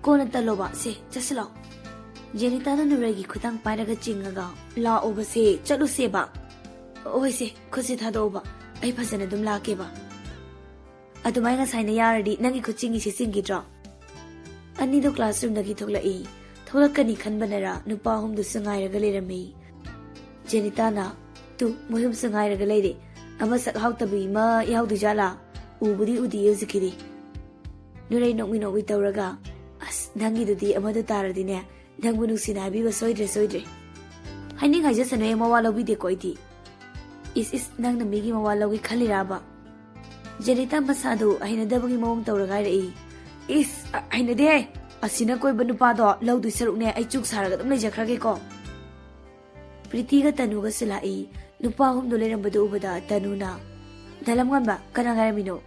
"ꯀꯣꯟꯅ ꯇꯜꯂꯣꯕ, ꯁꯦ, ꯆꯠꯁꯤ ꯂꯥꯛꯑꯣ"꯫ ꯖꯦꯅꯤꯇꯥꯅ ꯅꯨꯔꯩꯒꯤ ꯈꯨꯗꯥꯡ ꯄꯥꯏꯔꯒ ꯆꯤꯡꯉꯒ, "ꯂꯥꯛꯑꯣꯕ ꯁꯦ, ꯆꯠꯂꯨꯁꯦꯕ"꯫ "ꯍꯣꯏ ꯁꯦ, ꯈꯨꯠꯁꯦ ꯊꯥꯗꯣꯛꯑꯣꯕ, ꯑꯩ ꯐꯖꯅ ꯑꯗꯨꯝ ꯂꯥꯛꯀꯦꯕ"꯫ "ꯑꯗꯨꯃꯥꯏ ꯉꯁꯥꯏꯅ ꯌꯥꯔꯗꯤ ꯅꯪꯒꯤ ꯈꯨꯠ ꯆꯤꯡꯉꯤꯁꯦ ꯆꯤꯡꯈꯤꯗ꯭ꯔꯣ?" ꯑꯅꯤꯗꯣ ꯀ꯭ꯂꯥꯁꯔꯨꯝꯗꯒꯤ ꯊꯣꯛꯂꯛꯏ꯫ ꯊꯣꯛꯂꯛꯀꯅꯤ ꯈꯟꯕꯅꯔ ꯅꯨꯄꯥ ꯑꯍꯨꯝꯗꯨꯁꯨ ꯉꯥꯏꯔꯒ ꯂꯩꯔꯝꯃꯤ꯫ ꯖꯦꯅꯤꯇꯥꯅ, "ꯇꯨ, ꯃꯣꯏ ꯑꯍꯨꯝꯁꯨ ꯉꯥꯏꯔꯒ ꯂꯩꯔꯦ꯫ ꯑꯃ ꯁꯛ ꯍꯥꯎꯇꯕꯤ ꯑꯃ ꯌꯥꯎꯗꯣꯏꯖꯥꯠꯂꯥ? ꯎꯕꯨꯗꯤ ꯎꯗꯤꯌꯦ ꯍꯧꯖꯤꯛꯀꯤꯗꯤ꯫" ꯅꯨꯔꯩ ꯅꯣꯛꯃꯤ ꯅꯣꯛꯃꯤ ꯇꯧꯔꯒ, "ꯑꯁ, ꯅꯪꯒꯤꯗꯨꯗꯤ ꯑꯃꯗꯣ ꯇꯥꯔꯗꯤꯅꯦ, ꯅꯪꯕꯨ ꯅꯨꯡꯁꯤꯅ ꯍꯥꯏꯕꯤꯕ ꯁꯣꯏꯗ꯭ꯔꯦ, ꯁꯣꯏꯗ꯭ꯔꯦ꯫" ꯍꯥꯏꯅꯤꯡ ꯍꯥꯏꯖꯁꯅꯨ, ꯑꯩ ꯃꯋꯥ ꯂꯧꯕꯤꯗꯦꯀꯣ ꯑꯩꯗꯤ꯫ "ꯏꯁ, ꯏꯁ, ꯅꯪꯅ ꯃꯤꯒꯤ ꯃꯋꯥ ꯂꯧꯒꯦ ꯈꯜꯂꯤꯔꯥꯕ?" ꯖꯦꯅꯤꯇꯥ ꯃꯁꯥꯗꯨ ꯍꯩꯅꯗꯕꯒꯤ ꯃꯑꯣꯡ ꯇꯧꯔꯒ ꯍꯥꯏꯔꯛꯏ꯫ "ꯏꯁ, ꯑ, ꯍꯩꯅꯗꯦꯍꯦ꯫ ꯑꯁꯤꯅ ꯀꯣꯏꯕ ꯅꯨꯄꯥꯗꯣ ꯂꯧꯗꯣꯏ ꯁꯔꯨꯛꯅꯦ, ꯑꯩ ꯆꯨꯛ ꯁꯥꯔꯒ ꯑꯗꯨꯝ ꯂꯩꯖꯈ꯭ꯔꯒꯦꯀꯣ꯫" ꯄ꯭ꯔꯤꯇꯤꯒ ꯇꯅꯨꯒꯁꯨ ꯂꯥꯛꯏ꯫ ꯅꯨꯄꯥ ꯑꯍꯨꯝꯗꯣ ꯂꯩꯔꯝꯕꯗꯨ ꯎꯕꯗ ꯇꯅꯨꯅ, "ꯗꯥ ꯂꯝꯉꯥꯟꯕ, ꯀꯅꯥ ꯉꯥꯏꯔꯝꯃꯤꯅꯣ?"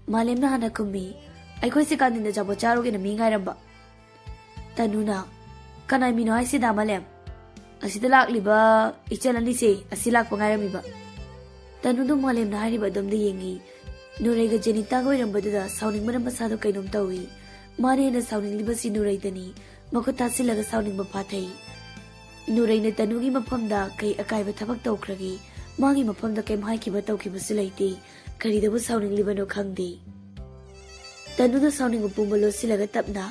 ꯃꯥꯂꯦꯝꯅ ꯍꯥꯟꯅ ꯈꯨꯝꯃꯤ, "ꯑꯩꯈꯣꯏꯁꯦ ꯀꯥꯟꯇꯤꯟꯗ ꯑꯆꯥꯄꯣꯠ ꯆꯥꯔꯨꯒꯦꯅ ꯃꯤ ꯉꯥꯏꯔꯝꯕ꯫" ꯇꯅꯨꯅ, "ꯀꯅꯥꯏ ꯃꯤꯅꯣ ꯍꯥꯏꯁꯤꯗ, ꯃꯥꯂꯦꯝ?" "ꯑꯁꯤꯗ ꯂꯥꯛꯂꯤꯕ ꯏꯆꯜ ꯑꯅꯤꯁꯦ, ꯑꯁꯤ ꯂꯥꯛꯄ ꯉꯥꯏꯔꯝꯃꯤꯕ꯫" ꯇꯅꯨꯗꯣ ꯃꯥꯂꯦꯝꯅ ꯍꯥꯏꯔꯤꯕ ꯑꯗꯣꯝꯗ ꯌꯦꯡꯉꯤ꯫ ꯅꯨꯔꯩꯒ ꯖꯦꯅꯤꯇꯥꯒ ꯑꯣꯏꯔꯝꯕꯗꯨꯗ ꯁꯥꯎꯅꯤꯡꯕꯅ ꯃꯁꯥꯗꯣ ꯀꯩꯅꯣꯝ ꯇꯧꯏ꯫ ꯃꯥꯅ ꯍꯦꯟꯅ ꯁꯥꯎꯅꯤꯡꯂꯤꯕꯁꯤ ꯅꯨꯔꯩꯗꯅꯤ꯫ ꯃꯈꯨꯠ ꯇꯥꯁꯤꯜꯂꯒ ꯁꯥꯎꯅꯤꯡꯕ ꯐꯥꯊꯩ꯫ ꯅꯨꯔꯩꯅ ꯇꯅꯨꯒꯤ ꯃꯐꯝꯗ ꯀꯩ ꯑꯀꯥꯏꯕ ꯊꯕꯛ ꯇꯧꯈ꯭ꯔꯒꯦ? ꯃꯥꯒꯤ ꯃꯐꯝꯗ ꯀꯩꯝ ꯍꯥꯏꯈꯤꯕ ꯇꯧꯈꯤꯕꯁꯨ ꯂꯩꯇꯦ꯫ ꯀꯔꯤꯗꯕꯨ ꯁꯥꯎꯅꯤꯡꯂꯤꯕꯅꯣ ꯈꯪꯗꯦ꯫ ꯇꯅꯨꯗ ꯁꯥꯎꯅꯤꯡꯕ ꯄꯨꯝꯕ ꯂꯣꯠꯁꯤꯜꯂꯒ ꯇꯞꯅ,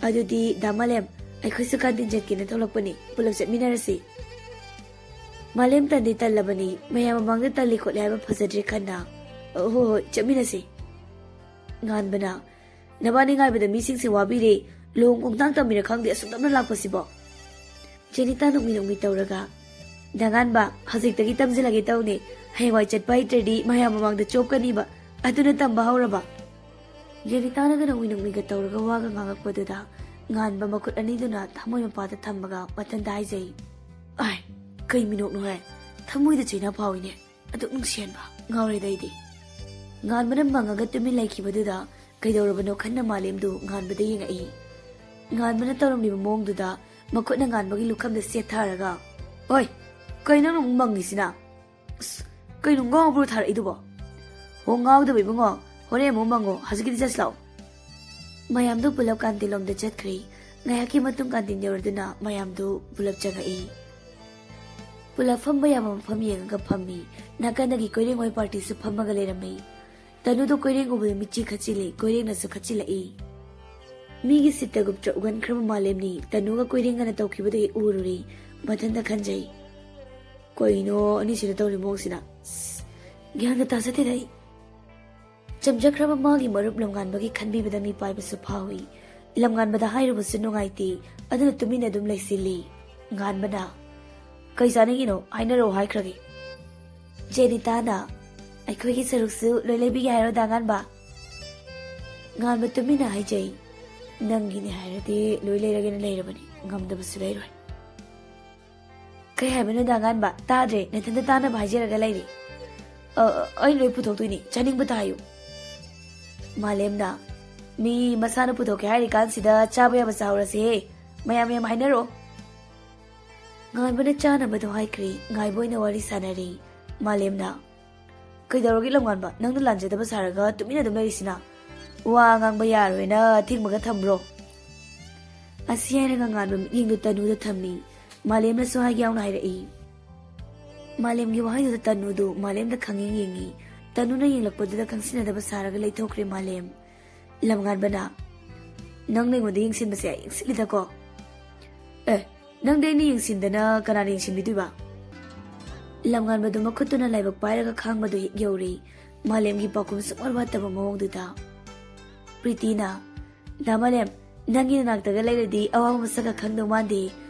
"ꯑꯗꯨꯗꯤ ꯗꯥ ꯃꯥꯂꯦꯝ, ꯑꯩꯈꯣꯏꯁꯨ ꯀꯥꯟꯇꯤꯟ ꯆꯠꯀꯦꯅ ꯊꯣꯛꯂꯛꯄꯅꯤ, ꯄꯨꯂꯞ ꯆꯠꯃꯤꯟꯅꯔꯁꯤ꯫" ꯃꯥꯂꯦꯝ ꯇꯟꯗꯤ ꯇꯜꯂꯕꯅꯤ, ꯃꯌꯥꯝ ꯃꯃꯥꯡꯗ ꯇꯜꯂꯤ ꯈꯣꯠꯂꯤ ꯍꯥꯏꯕ ꯐꯖꯗ꯭ꯔꯦ ꯈꯟꯅ꯫ "ꯑꯣ, ꯍꯣꯏ, ꯍꯣꯏ, ꯆꯠꯃꯤꯟꯅꯁꯤ꯫" ꯉꯥꯟꯕꯅ, "ꯅꯕꯥꯅꯤ ꯉꯥꯏꯕꯗ ꯃꯤꯁꯤꯡꯁꯦ ꯋꯥꯕꯤꯔꯦ, ꯂꯨꯍꯣꯡ ꯈꯣꯡꯊꯥꯡ ꯇꯝꯃꯤꯔ ꯈꯪꯗꯦ, ꯑꯁꯨꯛ ꯇꯞꯅ ꯂꯥꯛꯄꯁꯤꯕꯣ?" ꯖꯦꯅꯤꯇꯥ ꯅꯣꯛꯃꯤ ꯅꯣꯛꯃꯤ ꯇꯧꯔꯒ, "ꯗꯥ ꯉꯥꯟꯕ, ꯍꯧꯖꯤꯛꯇꯒꯤ ꯇꯝꯁꯤꯜꯂꯒꯦ ꯇꯧꯅꯦ, ꯍꯌꯦꯡꯋꯥꯏ ꯆꯠꯄ ꯍꯩꯇ꯭ꯔꯗꯤ ꯃꯌꯥꯝ ꯃꯃꯥꯡꯗ ꯆꯣꯞꯀꯅꯤꯕ, ꯑꯗꯨꯅ ꯇꯝꯕ ꯍꯧꯔꯕ?" ꯖꯦꯅꯤꯇꯥꯅꯒ ꯅꯣꯛꯃꯤ ꯅꯣꯛꯃꯤꯒ ꯇꯧꯔꯒ ꯋꯥꯒ ꯉꯥꯡꯉꯛꯄꯗꯨꯗ ꯉꯥꯟꯕ ꯃꯈꯨꯠ ꯑꯅꯤꯗꯨꯅ ꯊꯃꯣꯏ ꯃꯄꯥꯗ ꯊꯝꯃꯒ ꯃꯊꯟꯇ ꯍꯥꯏꯖꯩ, "ꯑꯥꯏ, ꯀꯩ ꯃꯤꯅꯣꯛꯅꯣꯍꯦ? ꯊꯃꯣꯏꯗ ꯆꯩꯅꯥ ꯐꯥꯎꯏꯅꯦ꯫ ꯑꯗꯨꯛ ꯅꯨꯡꯁꯤꯍꯟꯕ, ꯉꯥꯎꯔꯦꯗ ꯑꯩꯗꯤ꯫" ꯉꯥꯟꯕꯅ ꯃꯪꯉꯒ ꯇꯨꯃꯤꯟ ꯂꯩꯈꯤꯕꯗꯨꯗ ꯀꯩꯗꯧꯔꯕꯅꯣ ꯈꯟꯅ ꯃꯥꯂꯦꯝꯗꯨ ꯉꯥꯟꯕꯗ ꯌꯦꯡꯉꯛꯏ꯫ ꯉꯥꯟꯕꯅ ꯇꯧꯔꯝꯂꯤꯕ ꯃꯑꯣꯡꯗꯨꯗ ꯃꯈꯨꯠꯅ ꯉꯥꯟꯕꯒꯤ ꯂꯨꯈꯝꯗ ꯁꯦꯠꯊꯔꯒ, "ꯑꯣꯏ, ꯀꯩꯅꯣ ꯅꯪꯅ ꯑꯃꯨꯛ ꯃꯪꯉꯤꯁꯤꯅ? ꯑꯁ, ꯀꯩꯅꯣ ꯉꯥꯎꯕ꯭ꯔꯣ ꯊꯥꯔꯛꯏꯗꯨꯕꯣ?" "ꯍꯣ, ꯉꯥꯎꯗꯕ ꯏꯕꯨꯡꯉꯣ, ꯍꯣꯔꯦꯟ ꯑꯃꯨꯛ ꯃꯪꯉꯣ, ꯍꯧꯖꯤꯛꯀꯤꯗꯤ ꯆꯠꯁꯤ ꯂꯥꯛꯑꯣ꯫" ꯃꯌꯥꯝꯗꯨ ꯄꯨꯂꯞ ꯀꯥꯟꯇꯤꯟꯂꯣꯝꯗ ꯆꯠꯈ꯭ꯔꯦ꯫ ꯉꯥꯏꯍꯥꯛꯀꯤ ꯃꯇꯨꯡ ꯀꯥꯟꯇꯤꯟ ꯌꯧꯔꯗꯨꯅ ꯃꯌꯥꯝꯗꯨ ꯄꯨꯂꯞ ꯆꯪꯉꯛꯏ꯫ ꯄꯨꯂꯞ ꯐꯝꯕ ꯌꯥꯕ ꯃꯐꯝ ꯌꯦꯡꯉꯒ ꯐꯝꯃꯤ꯫ ꯅꯥꯀꯟꯗꯒꯤ ꯀꯣꯏꯔꯦꯡ ꯍꯣꯏ ꯄꯥꯔꯇꯤꯁꯨ ꯐꯝꯃꯒ ꯂꯩꯔꯝꯃꯤ꯫ ꯇꯅꯨꯗꯣ ꯀꯣꯏꯔꯦꯡ ꯎꯕꯗ ꯃꯤꯠꯆꯤ ꯈꯠꯆꯤꯜꯂꯤ, ꯀꯣꯏꯔꯦꯡꯅꯁꯨ ꯈꯠꯆꯤꯜꯂꯛꯏ꯫ ꯃꯤꯒꯤ ꯁꯤꯠꯇ ꯒꯨꯞꯇ ꯎꯒꯟꯈ꯭ꯔꯕ ꯃꯥꯂꯦꯝꯅꯤ ꯇꯅꯨꯒ ꯀꯣꯏꯔꯦꯡꯒꯅ ꯇꯧꯈꯤꯕꯗꯨ ꯍꯦꯛ ꯎꯔꯨꯔꯦ꯫ ꯃꯊꯟꯇ ꯈꯟꯖꯩ, "ꯀꯩꯅꯣ ꯑꯅꯤꯁꯤꯅ ꯇꯧꯔꯤ ꯃꯑꯣꯡꯁꯤꯅ? ꯑꯁ, ꯒ꯭ꯌꯥꯟꯒ ꯇꯥꯖꯗꯦꯗ ꯑꯩ꯫" ꯆꯝꯖꯈ꯭ꯔꯕ ꯃꯥꯒꯤ ꯃꯔꯨꯞ ꯂꯝꯉꯥꯟꯕꯒꯤ ꯈꯟꯕꯤꯕꯗ ꯃꯤ ꯄꯥꯏꯕꯁꯨ ꯐꯥꯎꯏ꯫ ꯂꯝꯉꯥꯟꯕꯗ ꯍꯥꯏꯔꯨꯕꯁꯨ ꯅꯨꯡꯉꯥꯏꯇꯦ, ꯑꯗꯨꯅ ꯇꯨꯃꯤꯟꯅ ꯑꯗꯨꯝ ꯂꯩꯁꯤꯜꯂꯤ꯫ ꯉꯥꯟꯕꯅ, "ꯀꯩ ꯆꯥꯅꯤꯡꯉꯤꯅꯣ? ꯍꯥꯏꯅꯔꯛꯑꯣ ꯍꯥꯏꯈ꯭ꯔꯒꯦ꯫" ꯖꯦꯅꯤꯇꯥꯅ, "ꯑꯩꯈꯣꯏꯒꯤ ꯁꯔꯨꯛꯁꯨ ꯂꯣꯏ ꯂꯩꯕꯤꯒꯦ ꯍꯥꯏꯔꯣ, ꯗꯥ ꯉꯥꯟꯕ?" ꯉꯥꯟꯕ ꯇꯨꯃꯤꯟꯅ ꯍꯥꯏꯖꯩ, "ꯅꯪꯒꯤꯅꯦ ꯍꯥꯏꯔꯗꯤ ꯂꯣꯏ ꯂꯩꯔꯒꯦꯅ ꯂꯩꯔꯕꯅꯤ, ꯉꯝꯗꯕꯁꯨ ꯂꯩꯔꯣꯏ꯫" "ꯀꯩ ꯍꯥꯏꯕꯅꯣ, ꯗꯥ ꯉꯥꯟꯕ? ꯇꯥꯗ꯭ꯔꯦ, ꯅꯊꯟꯇ ꯇꯥꯅꯕ ꯍꯥꯏꯖꯔꯒ ꯂꯩꯔꯦ꯫" "ꯑ, ꯑ, ꯑꯩ ꯂꯣꯏ ꯄꯨꯊꯣꯛꯇꯣꯏꯅꯤ, ꯆꯥꯅꯤꯡꯕꯇ ꯍꯥꯏꯌꯨ꯫" ꯃꯥꯂꯦꯝꯅ, "ꯃꯤ ꯃꯁꯥꯅ ꯄꯨꯊꯣꯛꯀꯦ ꯍꯥꯏꯔꯤꯀꯥꯟꯁꯤꯗ ꯆꯥꯕ ꯌꯥꯕ ꯆꯥꯍꯧꯔꯁꯦꯍꯦ꯫ ꯃꯌꯥꯝ ꯃꯌꯥꯝ ꯍꯥꯏꯅꯔꯣ꯫" ꯉꯥꯟꯕꯅ ꯆꯥꯅꯕꯗꯣ ꯍꯥꯏꯈ꯭ꯔꯦ, ꯉꯥꯏꯕ ꯑꯣꯏꯅ ꯋꯥꯔꯤ ꯁꯥꯟꯅꯔꯤ꯫ ꯃꯥꯂꯦꯝꯅ, "ꯀꯩꯗꯧꯔꯒꯦ ꯂꯝꯉꯥꯟꯕ? ꯅꯪꯅ ꯂꯥꯟꯖꯗꯕ ꯁꯥꯔꯒ ꯇꯨꯃꯤꯟꯅ ꯑꯗꯨꯝ ꯂꯩꯔꯤꯁꯤꯅ? ꯋꯥ ꯉꯥꯡꯕ ꯌꯥꯔꯣꯏꯅ ꯑꯊꯤꯡꯕꯒ ꯊꯝꯕ꯭ꯔꯣ?" ꯑꯁꯤ ꯍꯥꯏꯔꯒ ꯉꯥꯟꯕ ꯃꯤꯠꯌꯦꯡꯗꯨ ꯇꯅꯨꯗ ꯊꯝꯃꯤ꯫ ꯃꯥꯂꯦꯝꯅꯁꯨ ꯍꯥꯏꯒꯦ ꯌꯥꯎꯅ ꯍꯥꯏꯔꯛꯏ꯫ ꯃꯥꯂꯦꯝꯒꯤ ꯋꯥꯍꯩꯗꯨꯗ ꯇꯅꯨꯗꯨ ꯃꯥꯂꯦꯝꯗ ꯈꯪꯌꯦꯡ ꯌꯦꯡꯉꯤ꯫ ꯇꯅꯨꯅ ꯌꯦꯡꯂꯛꯄꯗꯨꯗ ꯈꯪꯁꯤꯟꯅꯗꯕ ꯁꯥꯔꯒ ꯂꯩꯊꯣꯛꯈ꯭ꯔꯦ ꯃꯥꯂꯦꯝ꯫ ꯂꯝꯉꯥꯟꯕꯅ, "ꯅꯪꯅ ꯑꯩꯉꯣꯟꯗ ꯌꯦꯡꯁꯤꯟꯕꯁꯦ ꯌꯦꯡꯁꯤꯜꯂꯤꯗꯀꯣ?" "ꯑꯦ, ꯅꯪꯗꯤ ꯑꯩꯅ ꯌꯦꯡꯁꯤꯟꯗꯅ ꯀꯅꯥꯅ ꯌꯦꯡꯁꯤꯟꯕꯤꯗꯣꯏꯕ?" ꯂꯝꯉꯥꯟꯕꯗꯨ ꯃꯈꯨꯠꯇꯨꯅ ꯂꯥꯏꯕꯛ ꯄꯥꯏꯔꯒ ꯈꯥꯡꯕꯗꯨ ꯍꯦꯛ ꯌꯧꯔꯦ꯫ ꯃꯥꯂꯦꯝꯒꯤ ꯄꯥꯎꯈꯨꯝ ꯁꯨꯡꯋꯥꯠ ꯋꯥꯠꯇꯕ ꯃꯑꯣꯡꯗꯨꯗ꯫ ꯄ꯭ꯔꯤꯇꯤꯅ, "ꯗꯥ ꯃꯥꯂꯦꯝ, ꯅꯪꯒꯤ ꯅꯅꯥꯛꯇꯒ ꯂꯩꯔꯗꯤ ꯑꯋꯥꯕ ꯃꯁꯛꯀ ꯈꯪꯗꯧ ꯃꯥꯟꯗꯦ꯫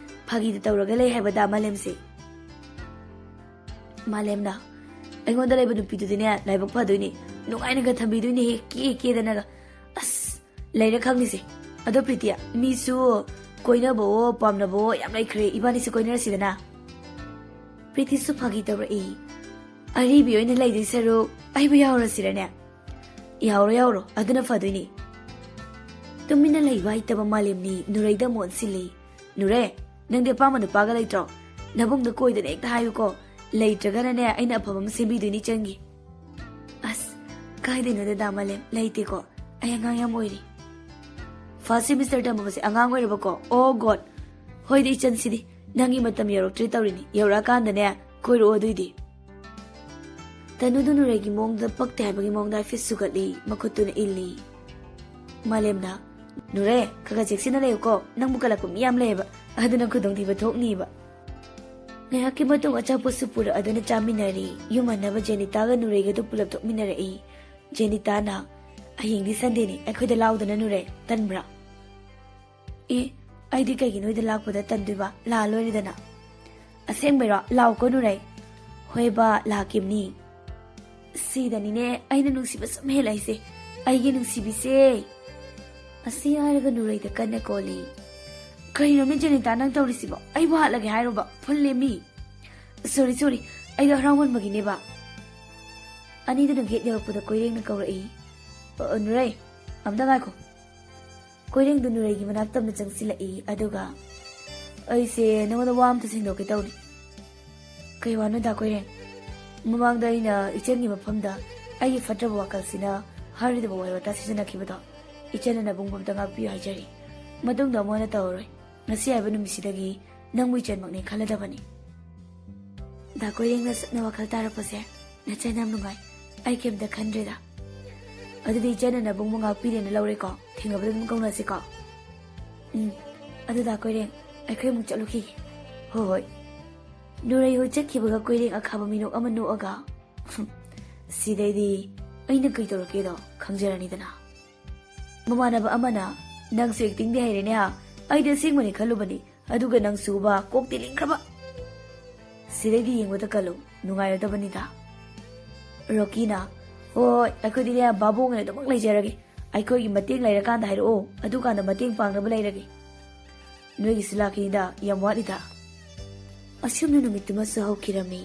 ꯐꯥꯒꯤꯗ ꯇꯧꯔꯒ ꯂꯩ ꯍꯥꯏꯕ ꯗꯥ ꯃꯥꯂꯦꯝꯁꯦ꯫" ꯃꯥꯂꯦꯝꯅ, "ꯑꯩꯉꯣꯟꯗ ꯂꯩꯕ ꯅꯨꯄꯤꯗꯨꯗꯤꯅꯦ ꯂꯥꯏꯕꯛ ꯐꯗꯣꯏꯅꯤ, ꯅꯨꯡꯉꯥꯏꯅꯒ ꯊꯝꯕꯤꯗꯣꯏꯅꯦꯍꯦ, ꯀꯦ ꯀꯦꯗꯅꯒ꯫ ꯑꯁ, ꯂꯩꯔꯦ ꯈꯪꯂꯤꯁꯦ꯫ ꯑꯗꯣ ꯄ꯭ꯔꯤꯇꯤ, ꯃꯤꯁꯨ ꯀꯣꯏꯅꯕꯋꯣ ꯄꯥꯝꯅꯕꯋꯣ ꯌꯥꯝ ꯂꯩꯈ꯭ꯔꯦ, ꯏꯕꯥꯅꯤꯁꯨ ꯀꯣꯏꯅꯔꯁꯤꯗꯅ꯫" ꯄ꯭ꯔꯤꯇꯤꯁꯨ ꯐꯥꯒꯤ ꯇꯧꯔꯛꯏ, "ꯑꯔꯤꯕꯤ ꯑꯣꯏꯅ ꯂꯩꯗꯣꯏ ꯁꯔꯨꯛ ꯑꯩꯕꯨ ꯌꯥꯎꯔꯁꯤꯔꯅꯦ?" "ꯌꯥꯎꯔꯣ, ꯌꯥꯎꯔꯣ, ꯑꯗꯨꯅ ꯐꯗꯣꯏꯅꯤ꯫" ꯇꯨꯃꯤꯟꯅ ꯂꯩꯕ ꯍꯩꯇꯕ ꯃꯥꯂꯦꯝꯅꯤ ꯅꯨꯔꯩꯗ ꯑꯃꯨꯛ ꯑꯣꯟꯁꯤꯜꯂꯤ꯫ "ꯅꯨꯔꯦ, ꯅꯪꯗꯤ ꯑꯄꯥꯝꯕ ꯅꯨꯄꯥꯒ ꯂꯩꯇ꯭ꯔꯣ? ꯅꯕꯨꯡꯗ ꯀꯣꯏꯗꯅ ꯍꯦꯛꯇ ꯍꯥꯏꯌꯨꯀꯣ꯫ ꯂꯩꯇ꯭ꯔꯒꯅꯅꯦ, ꯑꯩꯅ ꯑꯐꯕ ꯑꯃ ꯁꯦꯝꯕꯤꯗꯣꯏꯅꯤ ꯏꯆꯟꯒꯤ꯫" "ꯑꯁ, ꯀꯥꯏꯗꯩꯅꯣꯗ ꯗꯥ ꯃꯥꯂꯦꯝ, ꯂꯩꯇꯦꯀꯣ꯫ ꯑꯩ ꯑꯉꯥꯡ ꯌꯥꯝ ꯑꯣꯏꯔꯤ꯫" "First semester ꯇꯝꯕꯁꯦ ꯑꯉꯥꯡ ꯑꯣꯏꯔꯕꯀꯣ? Oh God! ꯍꯣꯏꯗ ꯏꯆꯟꯁꯤꯗꯤ, ꯅꯪꯒꯤ ꯃꯇꯝ ꯌꯧꯔꯛꯇ꯭ꯔꯤ ꯇꯧꯔꯤꯅꯤ꯫ ꯌꯧꯔꯛꯑꯀꯥꯟꯗꯅꯦ, ꯀꯣꯏꯔꯛꯑꯣ ꯑꯗꯨꯏꯗꯤ꯫" ꯇꯅꯨꯗꯨ ꯅꯨꯔꯩꯒꯤ ꯃꯑꯣꯡꯗ ꯄꯛꯇꯦ ꯍꯥꯏꯕꯒꯤ ꯃꯑꯣꯡꯗ ꯍꯥꯏꯐꯦꯠ ꯁꯨꯒꯠꯂꯤ, ꯃꯈꯨꯠꯇꯨꯅ ꯏꯜꯂꯤ꯫ ꯃꯥꯂꯦꯝꯅ, "ꯅꯨꯔꯦ, ꯈꯔ ꯈꯔ ꯆꯦꯛꯁꯤꯟꯅ ꯂꯩꯌꯨꯀꯣ, ꯅꯪꯕꯨ ꯀꯂꯛꯄ ꯃꯤ ꯌꯥꯝ ꯂꯩꯌꯦꯕ, ꯑꯗꯨꯅ ꯈꯨꯗꯣꯡꯊꯤꯕ ꯊꯣꯛꯅꯤꯕ"꯫ ꯉꯥꯏꯍꯥꯛꯀꯤ ꯃꯇꯨꯡ ꯑꯆꯥꯄꯣꯠꯁꯨ ꯄꯨꯔꯛꯑꯗꯨꯅ ꯆꯥꯃꯤꯟꯅꯔꯤ꯫ ꯌꯨꯝ ꯍꯟꯅꯕ ꯖꯦꯅꯤꯇꯥꯒ ꯅꯨꯔꯩꯒꯗꯨ ꯄꯨꯂꯞ ꯊꯣꯛꯃꯤꯟꯅꯔꯛꯏ꯫ ꯖꯦꯅꯤꯇꯥꯅ, "ꯍꯌꯦꯡꯗꯤ ꯁꯟꯗꯦꯅꯤ, ꯑꯩꯈꯣꯏꯗ ꯂꯥꯎꯗꯅ ꯅꯨꯔꯩ, ꯇꯟꯕ꯭ꯔꯥ?" "ꯑꯦ, ꯑꯩꯗꯤ ꯀꯩꯒꯤ ꯅꯣꯏꯗ ꯂꯥꯛꯄꯗ ꯇꯟꯗꯣꯏꯕ? ꯂꯥꯛꯑ ꯂꯣꯏꯔꯦꯗꯅ"꯫ "ꯑꯁꯦꯡꯕꯩꯔꯣ? ꯂꯥꯛꯎꯀꯣ ꯅꯨꯔꯩ"꯫ "ꯍꯣꯏꯕ, ꯂꯥꯛꯀꯦꯝꯅꯤ"꯫ "ꯁꯤꯗꯅꯤꯅꯦ ꯑꯩꯅ ꯅꯨꯡꯁꯤꯕ ꯁꯨꯝ ꯍꯦꯜꯂꯛꯏꯁꯦ, ꯑꯩꯒꯤ ꯅꯨꯡꯁꯤꯕꯤꯁꯦ"꯫ ꯑꯁꯤ ꯍꯥꯏꯔꯒ ꯅꯨꯔꯩꯗ ꯀꯟꯅ ꯀꯣꯜꯂꯤ꯫ "ꯀꯩꯅꯣꯅꯦ ꯖꯦꯅꯤꯇꯥ, ꯅꯪ ꯇꯧꯔꯤꯁꯤꯕꯣ? ꯑꯩꯕꯨ ꯍꯥꯠꯂꯒꯦ ꯍꯥꯏꯔꯣꯕ? ꯐꯨꯜꯂꯦ ꯃꯤ"꯫ "ꯁꯣꯔꯤ, ꯁꯣꯔꯤ, ꯑꯩꯗꯣ ꯍꯔꯥꯎꯃꯟꯕꯒꯤꯅꯦꯕ"꯫ ꯑꯅꯤꯗꯨꯅ ꯒꯦꯠ ꯌꯧꯔꯛꯄꯗ ꯀꯣꯏꯔꯦꯡꯅ ꯀꯧꯔꯛꯏ꯫ "ꯑ, ꯅꯨꯔꯩ, ꯑꯝꯇ ꯉꯥꯏꯈꯣ"꯫ ꯀꯣꯏꯔꯦꯡꯗꯨ ꯅꯨꯔꯩꯒꯤ ꯃꯅꯥꯛ ꯇꯝꯅ ꯆꯪꯁꯤꯜꯂꯛꯏ, ꯑꯗꯨꯒ, "ꯑꯩꯁꯦ ꯅꯉꯣꯟꯗ ꯋꯥ ꯑꯝꯇ ꯁꯦꯡꯗꯣꯛꯀꯦ ꯇꯧꯅꯤ"꯫ "ꯀꯩ ꯋꯥꯅꯣ ꯗꯥ ꯀꯣꯏꯔꯦꯡ?" "ꯃꯃꯥꯡꯗ ꯑꯩꯅ ꯏꯆꯟꯒꯤ ꯃꯐꯝꯗ ꯑꯩꯒꯤ ꯐꯠꯇ꯭ꯔꯕ ꯋꯥꯈꯜꯁꯤꯅ ꯍꯥꯏꯔꯣꯏꯗꯕ ꯋꯥꯍꯩ ꯋꯥꯇꯥ ꯁꯤꯖꯤꯟꯅꯈꯤꯕꯗꯣ, ꯏꯆꯟꯅ ꯅꯕꯨꯡꯕꯝꯇ ꯉꯥꯛꯄꯤꯌꯨ ꯍꯥꯏꯖꯔꯤ꯫ ꯃꯇꯨꯡꯗ ꯑꯃꯨꯛ ꯍꯟꯅ ꯇꯧꯔꯔꯣꯏ꯫ ꯉꯁꯤ ꯍꯥꯏꯕ ꯅꯨꯃꯤꯠꯁꯤꯗꯒꯤ ꯅꯪꯕꯨ ꯏꯆꯟꯃꯛꯅꯤ ꯈꯜꯂꯗꯕꯅꯤ"꯫ ꯗꯥ ꯀꯣꯏꯔꯦꯡꯅ ꯁꯨꯛꯅ ꯋꯥꯈꯜ ꯇꯥꯔꯛꯄꯁꯦ ꯅꯆꯟ ꯌꯥꯝ ꯅꯨꯡꯉꯥꯏ꯫ ꯑꯩ ꯀꯩꯝꯇ ꯈꯟꯗ꯭ꯔꯦꯗ꯫ "ꯑꯗꯨꯗꯤ ꯏꯆꯟꯅ ꯅꯕꯨꯡꯕꯨ ꯉꯥꯛꯄꯤꯔꯦꯅ ꯂꯧꯔꯦꯀꯣ? ꯊꯦꯡꯅꯕꯗ ꯑꯗꯨꯝ ꯀꯧꯅꯁꯤꯀꯣ"꯫ "ꯎꯝ, ꯑꯗꯨ ꯗꯥ ꯀꯣꯏꯔꯦꯡ, ꯑꯩꯈꯣꯏ ꯑꯃꯨꯛ ꯆꯠꯂꯨꯈꯤꯒꯦ"꯫ "ꯍꯣꯏ, ꯍꯣꯏ"꯫ ꯅꯨꯔꯩ ꯍꯣꯏ ꯆꯠꯈꯤꯕꯒ ꯀꯣꯏꯔꯦꯡ ꯑꯈꯥꯕ ꯃꯤꯅꯣꯛ ꯑꯃ ꯅꯣꯛꯑꯒ, "ꯁꯤꯗꯩꯗꯤ ꯑꯩꯅ ꯀꯩ ꯇꯧꯔꯛꯀꯦꯗꯣ ꯈꯪꯖꯔꯅꯤꯗꯅ"꯫ ꯃꯃꯥꯟꯅꯕ ꯑꯃꯅ, "ꯅꯪꯁꯨ ꯑꯦꯛꯇꯤꯡꯗꯤ ꯍꯩꯔꯦꯅꯦ ꯍꯥ? ꯑꯩꯗꯤ ꯑꯁꯦꯡꯕꯅꯤ ꯈꯜꯂꯨꯕꯅꯤ, ꯑꯗꯨꯒ ꯅꯪꯁꯨꯕ ꯀꯣꯛꯇꯤ ꯂꯤꯡꯈ꯭ꯔꯕ"꯫ "ꯁꯤꯗꯩꯗꯤ ꯌꯦꯡꯕꯗ ꯀꯜꯂꯨ, ꯅꯨꯡꯉꯥꯏꯔꯗꯕꯅꯤꯗ"꯫ ꯔꯣꯀꯤꯅ, "ꯍꯣꯏ, ꯑꯩꯈꯣꯏꯗꯤꯅꯦ ꯕꯥꯕꯣꯛꯅ ꯑꯗꯨꯃꯛ ꯂꯩꯖꯔꯒꯦ꯫ ꯑꯩꯈꯣꯏꯒꯤ ꯃꯇꯦꯡ ꯂꯩꯔꯀꯥꯟꯗ ꯍꯥꯏꯔꯛꯑꯣ, ꯑꯗꯨꯀꯥꯟꯗ ꯃꯇꯦꯡ ꯄꯥꯡꯅꯕ ꯂꯩꯔꯒꯦ"꯫ "ꯅꯣꯏꯒꯤꯁꯨ ꯂꯥꯛꯈꯤꯅꯤꯗ, ꯌꯥꯝ ꯋꯥꯠꯂꯤꯗ"꯫ ꯑꯁꯨꯝꯅ ꯅꯨꯃꯤꯠꯇꯨꯃꯁꯨ ꯍꯧꯈꯤꯔꯝꯃꯤ꯫